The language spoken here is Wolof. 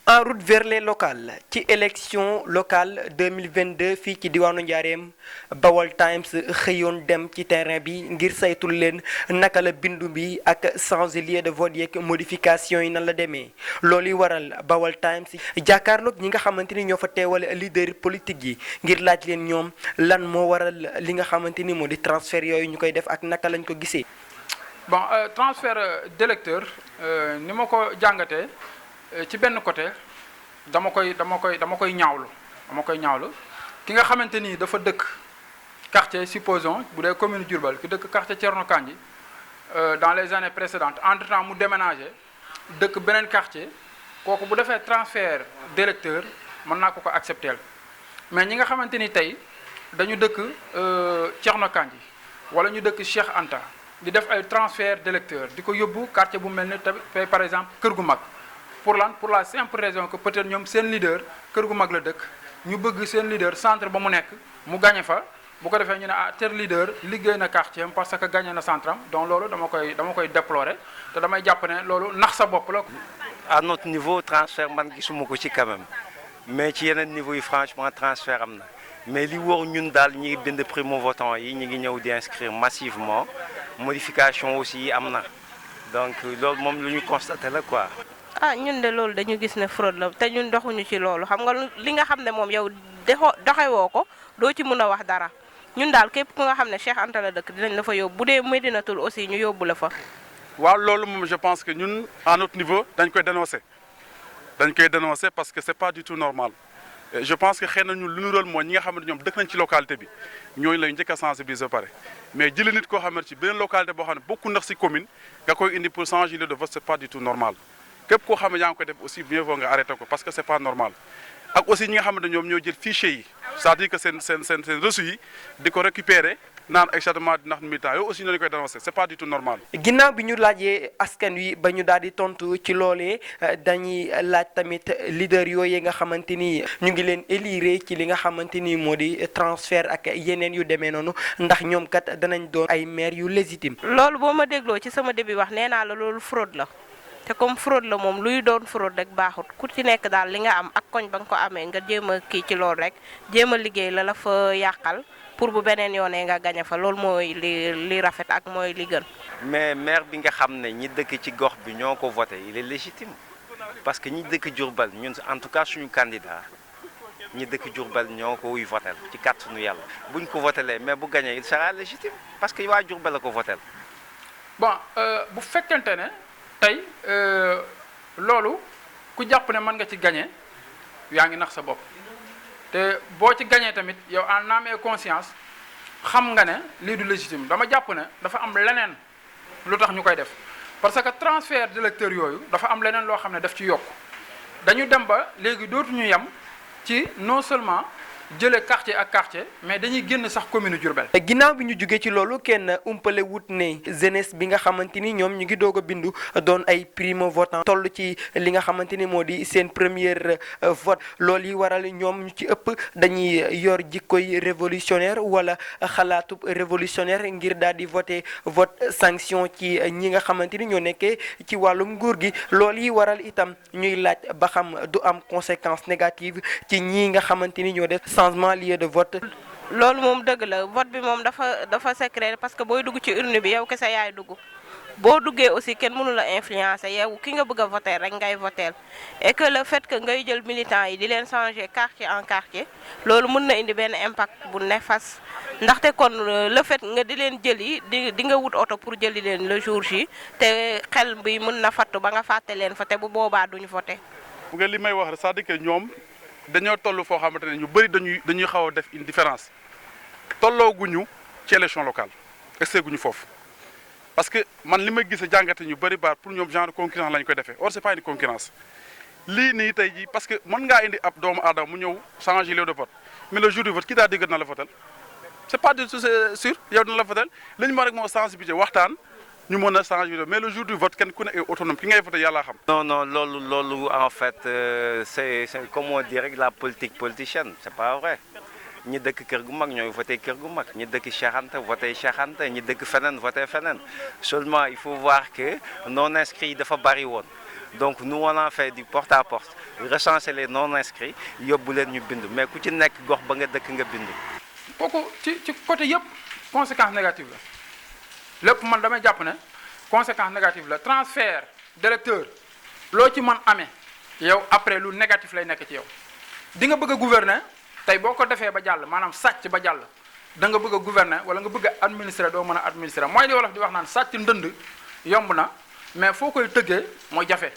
En route vers les locales ci élection locale 2022 fii ci diwaanu Njaareem Baol Times xëyoon dem ci terrain bi ngir saytul leen naka la bindu bi ak changer lieu de vote yeeg modification yi nan la demee loolu waral Baol Times jàkkaarloog ñi nga xamante ni ñoo fa teewal leader politique yi ngir laaj leen ñoom lan moo waral li nga xamante ni moo di transfert yooyu ñu koy def ak naka lañ ko gisee. Bon transfert d'électeur ni ma ko jàngatee. Ci benn côté dama koy ñaawlu ki nga xamante ni dafa dëkk quartier supposons bu dee commune Diourbel ki dëkk quartier Thierno Kandji dans les années précédentes entre-temps mu déménagé dëkk beneen quartier kooku bu defee transfert d'électeur mën naa ko accepter mais ñi nga xamante ni tey dañu dëkk Thierno Kandji wala ñu dëkk Cheikh Anta di def ay transfert d'électeur di ko yóbbu quartier bu mel ni tamit par exemple Kër gu Mag pour la simple raison que peut-être ñoom seen leader kër gu mag la dëkk ñu bëgg seen leader centre ba mu nekk mu gagné fa bu ko defee ñu ne tel leader liggéey na quartier am parce que gagné na centre am donc loolu dama koy déplorer te damay jàpp ne loolu nax sa bopp la. À notre niveau transfert man gisuma ko ci quand même mais ci yeneen niveau yi franchement transfert am na mais li wóor ñun daal ñi ngi bind primo votant yi ñi ngi ñëw di inscrire massivement modification aussi am na donc loolu moom lu ñu constaté la quoi. ñun de loolu dañu gis ne fraude la te ñun doxuñu ci loolu xam nga li nga xam ne moom yow doxewoo ko doo ci mën a wax dara ñun daal képp ku nga xam ne Cheikh Anta la dëkk dinañ la fa yóbbu bu dee Médinatoul aussi ñu yóbbu la fa. waaw loolu moom je pense que ñun à notre niveau dañ koy dénoncer parce que c'est pas du tout normal et je pense que xëy na ñun lu ñu rôle mooy ñi nga xam ne ñoom dëkk nañ ci localité bi ñooñu lay njëkk a sensibiliser ba pare mais jëlee nit koo xam ne ci beneen localité boo xam ne bokku ndax ci commune nga koy indi pour changer lieu de vote c'est pas du tout normal. képp koo xam ne yaa ngi koy def aussi mieux vaut nga arrêté ko parce que c'est pas normal ak aussi ñi nga xam ne ñoom ñoo jël fichier yi c'est-à-dire que seen reçu yi di ko récupérer naan ay châtiment di nax militant yooyu aussi ñoo koy dénoncer c'est pas du tout normal. ginnaaw bi ñu laajee askan wi ba ñu daal di tontu ci loolee dañuy laaj tamit leader yooyu nga xamante ni ñu ngi leen élire ci li nga xamante ni moo di transfert ak yeneen yu demee noonu ndax ñoom kat danañ doon ay maire yu légitime. loolu boo ma dégloo ci sama début wax nee naa la loolu fraude la. te comme fraude la moom luy doon fraude rek baaxut ku ci nekk daal li nga am ak koñ ba nga ko amee nga jéem a kii ci loolu rek jéem a liggéey la fa yàqal pour bu beneen yoonee nga gañe fa loolu mooy li rafet ak mooy li gën. mais maire bi nga xam ne ñi dëkk ci gox bi ñoo ko voté il est légitime parce que ñi dëkk Diourbel ñun en tout cas suñu candidat ñi dëkk Diourbel ñoo ko wuy voté ci kàttanu yàlla buñ ko votélee mais bu gañee il sera légitime parce que waa Diourbel la ko voté. bon bu fekkente ne. tey loolu ku jàpp ne mën nga ci gagner yaa ngi nax sa bopp te boo ci gagner tamit yow en âme et conscience xam nga ne lii du légitime dama jàpp ne dafa am leneen lu tax ñu koy def parce que transfert d'électeurs yooyu dafa am leneen loo xam ne daf ci yokk dañu dem ba léegi dootuñu yem ci non seulement jëlee quartier ak quartier mais dañuy génn sax commune Diourbel. ginnaaw bi ñu jugee ci loolu kenn umpale wut ne jeunesse bi nga xamante ni ñoom ñu ngi doog a bindu doon ay primo votant toll ci li nga xamante ni moo di seen première vote loolu yi waral ñoom ñu ci ëpp dañuy yor jikkoy révolutionnaire wala xalaatub révolutionnaire ngir daal di voter vote sanction ci ñi nga xamante ni ñoo nekkee ci wàllum nguur gi loolu yi waral itam ñuy laaj ba xam du am conséquence négative ci ñi nga xamante ni ñoo def changement lieu de vote. loolu moom dëgg la vote bi moom dafa secret parce que booy dugg ci urne bi yow kese yaay dugg boo duggee aussi kenn mënu la influencer yow ki nga bëgg a voter rek ngay voter et que le fait que ngay jël militants yi di leen changer quartier en quartier loolu mën na indi benn impact bu néfaste ndaxte kon le fait nga di leen jëli di nga wut oto pour jëli leen le jour J te xel bi mën na fattu ba nga fàtte leen fa te bu boobaa duñu voter. bu nga li may wax rek c'est-à-dire que ñoom. dañoo toll foo xamante ne ñu bëri dañuy xaw a def une différence tollooguñu ci élection locale egseeguñu foofu parce que man li ma gis a jàngate ñu bëri baat pour ñoom genre concurrence la ñu koy defee or c'est pas une concurrence lii nii tey jii parce que mën ngaa indi ab doomu aadama mu ñëw changer lieu de vote mais le jour du vote ki daa dégg na la votel c'est pas du tout sûr yow dina la votel li ñu mën rek moo sensibiliser waxtaan ñu mën a changer mais le jour du vote kenn ku ne est autonome ki ngay voté yàlla xam. non loolu en fait c'est comme on dirait la politique politicienne c'est pas vrai ñi dëkk kër gu mag ñooy voté kër gu mag ñi dëkk Cheikh Anta voté Cheikh Anta ñi dëkk feneen voté feneen seulement il faut voir que non inscrits yi dafa bari woon donc nous on a fait du porte à porte recenser les non inscrits yóbbu leen ñu bindu mais ku ci nekk gox ba nga dëkk nga bindu. kooku ci côté yëpp conséquence négative la lépp man damay jàpp ne conséquence négative la transfert d'électeur loo ci mën amee yow après lu négatif lay nekk ci yow di nga bëgg a gouverner tey boo ko defee ba jàll maanaam sàcc ba jàll da nga bëgg a gouverner wala nga bëgg a administrer doo mën a administrer mooy li wolof di wax naan sàcc ndënd yomb na mais foo koy tëggee mooy jafe